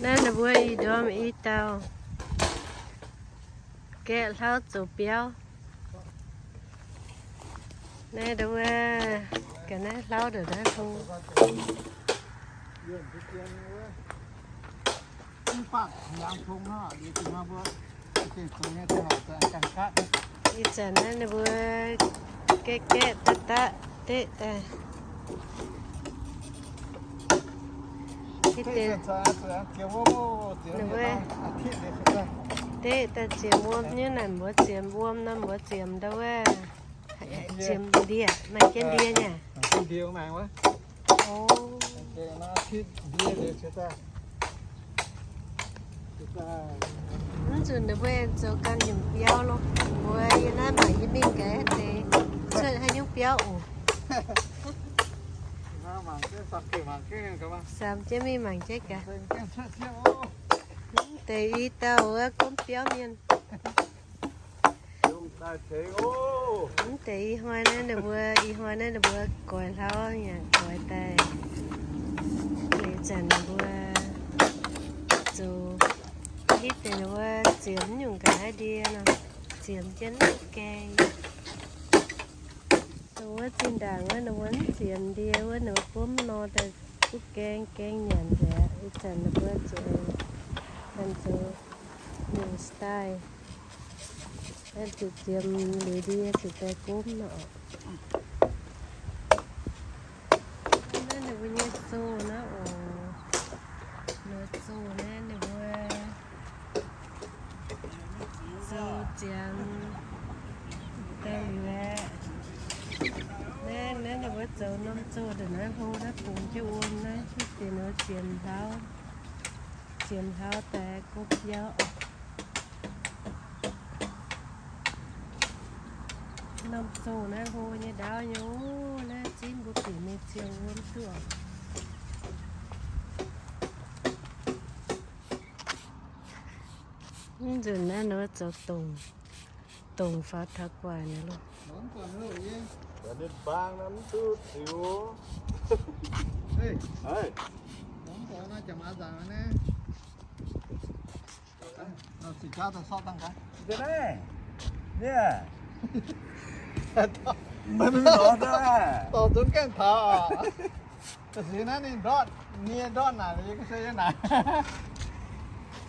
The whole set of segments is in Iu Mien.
Naaiv ninh mbuo ih ndorm i dauh gaeqv hlauv zoux biauv. Naaiv ninh mbuo ga'naaiv hlauv ndongc naaiv hlo. Ih zanc naaiv ninh mbuo gaeqv gaeqv daqv daqv deqv daaih. Ninh mbuo deqv daaih ziemx wuom nyei naaic, mbuox ziemx wuom nor mbuox ziemx ndau wuov. Ziemx ndie, maaih jienv ndie nyei. Mv nzunc ninh mbuo zoux ganh nyungc biauv loh. Mbuo yie naaiv mangc yie mingh gaax deix cuotv haaix nyungc biauv oc. Samx jienv mingh mangc jienv gaax. Mv deix i dauh wuov gomv biauv mienh. Mv deix ih hnoi naaiv ninh mbuo, ih hnoi naaiv ninh mbuo goix hlauv yaac goix daaih. Liuz zanc ninh mbuo zoux hitv deix ninh mbuo ziemx nyungc ga'naaiv ndie nor, ziemx jienv gaeng. Dongh wuov zinh ndaangc wuov ninh mbuo mv ziemx ndie wuov ninh mbuo gomv nor daaih duqv gaeng gaeng nyanc nzengc aqv. Ih zanc ninh mbuo zuqc ganh zoux nyungc style. Zuqc ziemx liuz ndie zuqc daaih gomv nor. Naaiv ninh mbuo nyei zoh naaiv oc. Ninh mbuo zoh naaiv ninh mbuo zoux ziangx daaih liuz aeqv, naaiv, naaiv ninh mbuo zoux norm zoh ndongc naaiv hlo naaiv bungx jienv wuom naaiv, hitv deix ninh mbuo ziemx hlauv, ziemx hlauv daaih gomv biauv. Norm zoh naaiv hlo nyei ndaauv nyei oc. Naaiv zingv mbuo bieqc mingh ziouc wuom duqv oc. Mv nzunc naaiv ninh mbuo zoux dongc, dongc faaux taux guaic naaiv loh. Dorh zunv gaengh taux oc. Da'feix naaiv ninh ndortv, nie ndortv naaic, yie ga'sie yie naaic.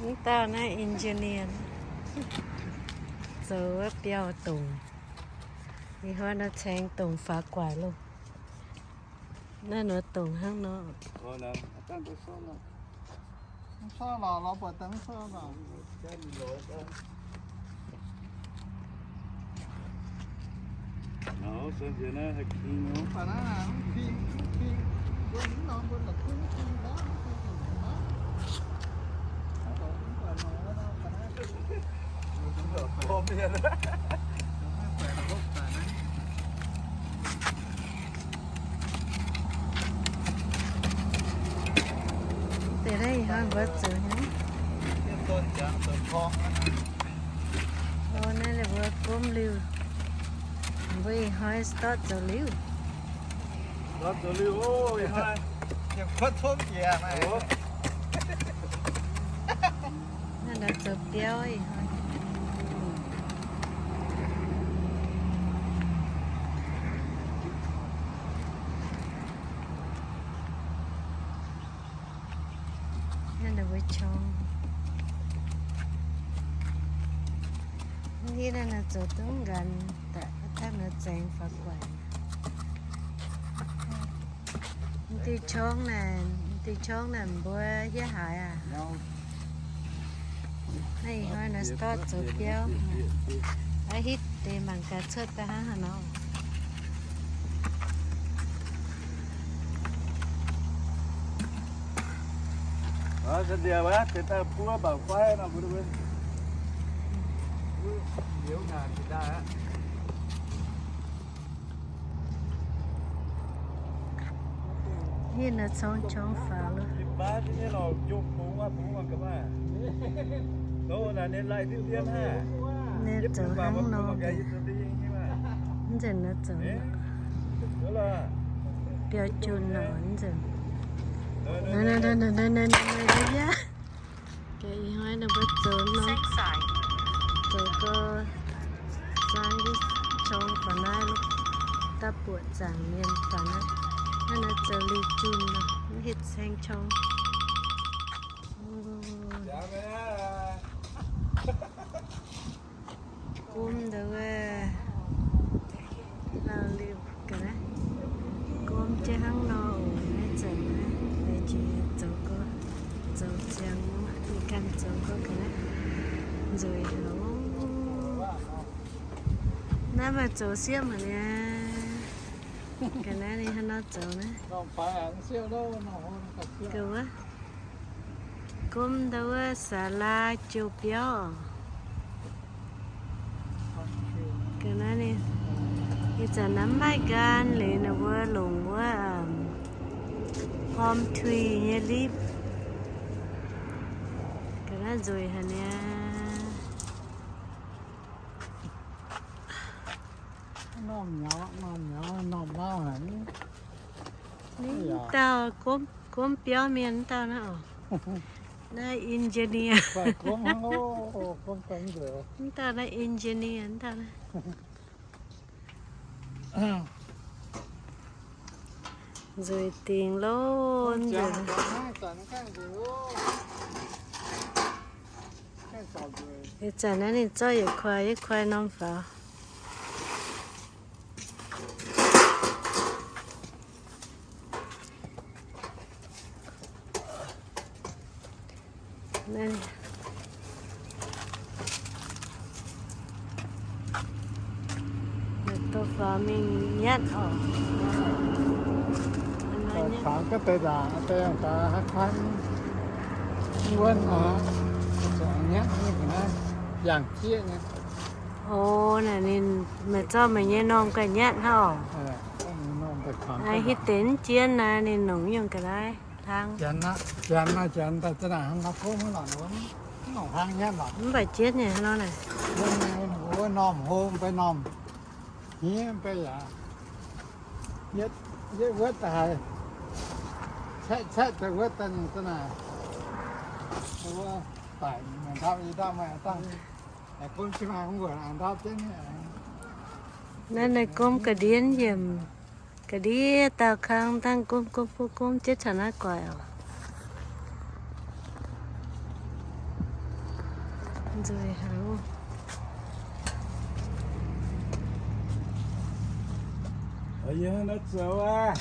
Mv dauh naaiv engineer zoux wuov biauv dongc. Ih hnoi nor caeng dongc faaux guaic loh. Naaiv nor dongc hnangv nor. Deix naaiv ih hnoi mbuo zoux nyei. O, naaiv ninh mbuo gomv liuh. Mbuo ih hnoi start zoux liuh. Naaiv nor zoux biauv ih hnoi. Naaiv ninh mbuo qorngv. Hitv naaiv nor zoux duqv nqanx daaih, daaih nor zaengx faaux guaic. M'diuh qorngv naaic, m'diuh qorngv naaic mbuo hietv haaix aqv? Naaiv ih hnoi naaiv start zoux biauv. Aa, hitv deix mangc gaax cuotv daaih hnangv haaix nor. Hitv naaiv qorngv qorngv faaux loh. Ninh zoux hnangv nor. Mv nzunc naaiv zoux biauv jun nor, mv nzunc. Naaiv, naaiv, naaiv, naaiv, naaiv, naaiv, naaiv, naaiv. Mbuo zoux nor, zoux gau, zaang jienv qorng faaux naaiv, daaih buoqc zaangc mienh faaux naaiv. Naaiv nor zoux liuz junh nor, mv hitv saeng qorng. Gomv ndau wuov, lauh liuh ga'naaiv, gomv jienv hnangv nor oc. Naaiv zanc naaiv, naaiv jiex zoux gau, zoux ziangx, mingh ganh zoux gau ga'naaiv, nzueic haic. Naaiv maaih zoux siepv haic niaa. Ga'naaiv ninh hnangv nor zoux naaiv. Ga'naaiv, gomv ndau wuov saalaa jiu biauv. Ga'naaiv ninh, ih zanc naaiv mv maaih nqaang liuz, ninh mbuo longc wuov palm tree nyei leaf. Ga'naaiv nzueic haic niaa. Norm nyaux, norm nyaux, norm lauh haic. Mv dauh gomv, gomv biauv mienh mv dauh naaiv oc. Naaiv engineer. Mv dauh naaiv engineer mv dauh naaiv. Nzueic dingc loh. Ih zanc naaiv ninh zorqv yietc kuaai yietc kuaai norm faaux. Dorh faaux mingh nyatv oc. Faaux gaax deix nzaangc, deix nzaangc haaix kuan wuonv oc. Zuqc nyatv nyei ga'naaiv, yangh jieqv nyei. O, naaic ninh meih zorqv meih nyei normh ganh nyatv hnangv oc. Hitv deix mv jienv naaic ninh nongc nyungc ga'naaiv hlang. Janx naaic, janx daaih za'naaic hnangv nor gomv lorqc, mv nongc hlang nyatv lorqc. Mv baac jienv nyei hnangv nor naaic. Wuov normh hlo, mv baac normh hniev, mv baac yaac yietv, yietv wuotv daaih haiz caeqv caeqv daaih wuotv daaih nyungc za'naaic. Wuov daic mangc ndau yie ndau maaih dangh. Naaiv naaiv gomv ga'ndiev yiemc, ga'ndiev dauh kangv dangh gomv gomv gomv gomv jienv taux naaiv guaix oc. Nzueic haic. Yie hnangv naaiv zoux aqv.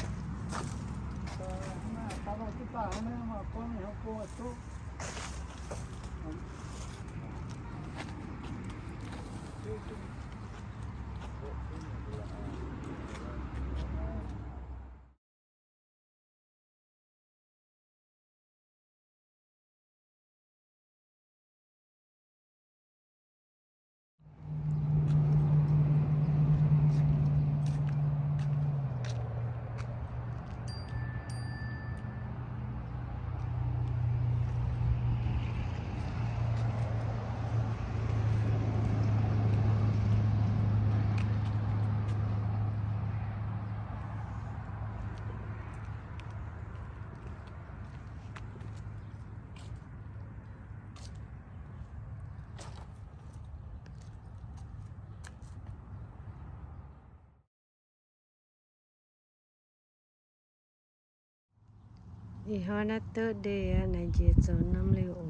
Ih hnoi naaiv duqv ndeic aqv, naaiv njiec zoux norm liuh oc.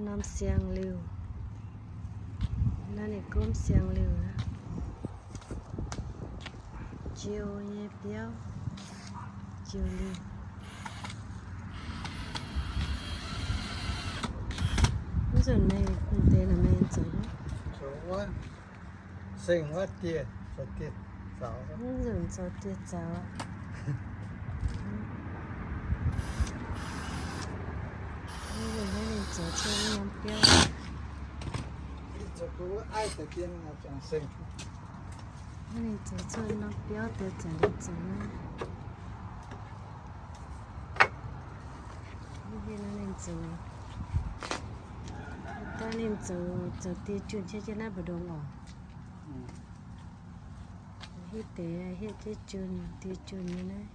Norm siang-liuh. Naaiv ninh gomv siang-liuh aqv. Jiu nyei biauv, jiu liuh. Mv nzunc meih deix naaic meih zoux. Seng wuov dieh, zoux dieh zaux. Mv nzunc zoux dieh zaux aqv. Mv nzunc naaiv ninh zoux cuotv norm biauv. Naaiv ninh zoux cuotv norm biauv deix zanc ninh zoux naaiv. Mv hiuv naaiv ninh zoux, daaih ninh zoux, zoux dieh junh jienv jienv naaiv mbu'ndongx oc. Hitv deix hitv jienv junh, dieh junh nyei naaiv.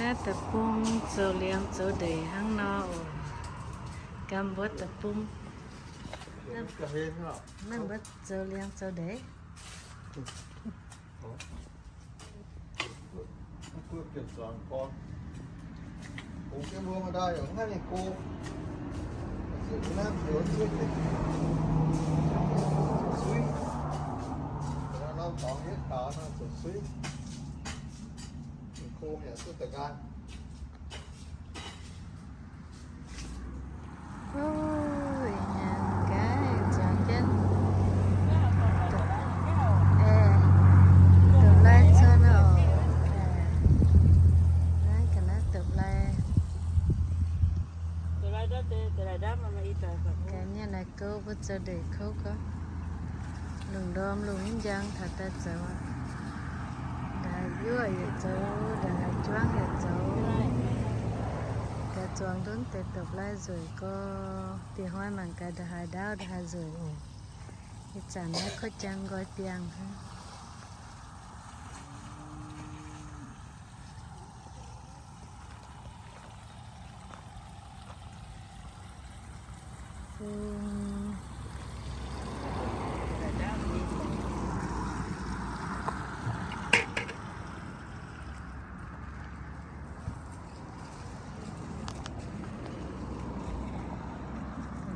Naaiv deic-bung zoux liangx zoux ndeic hnangv nor oc. Gam mbuo deic-bung. Naaiv mbuo zoux liangx zoux ndeic. Ui, nyanc gaax, zuangx jienv. Dopc lai cun oc. Naaiv ga'naaiv dopc lai. Ga'naaiv nyei naaiv gouv mbuo zoux ndeic kouv gorngv, lungh ndorm lungh mv njang taux daaih zoux aqv. Ndongc haaix yuoqv yietc zoux, ndongc haaix juangv yietc zoux. Gaax zuangx ndutv deix dopc lai nzueic gorx, diex hnoi mangc gaax ndongc haaix ndaauv ndongc haaix nzueic oc. Ih zanc naaiv kouv jang nqoi biangh hnangv.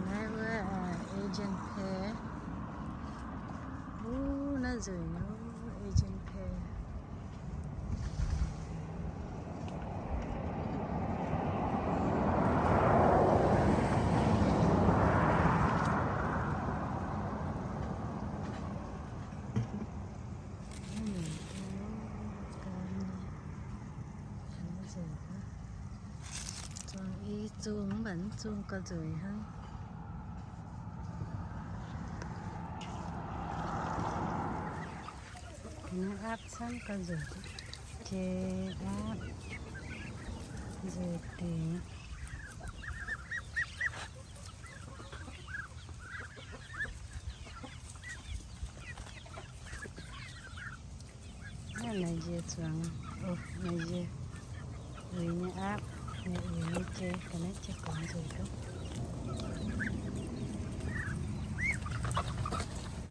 Naaiv wuov Asian pear. Wuov naaiv nzueic nyei Asian pear. Zuangx i zungh mv baac mv zungh gauh nzueic hnangv. Naaiv aapv camv gauh nzueic. Jei aapv nzueic dingc. Naaiv maaih njiec zuangx, maaih njiec uix nyei aapv, maaih uix nyei jei, ga'naaiv jei gorngx nzueic duqv.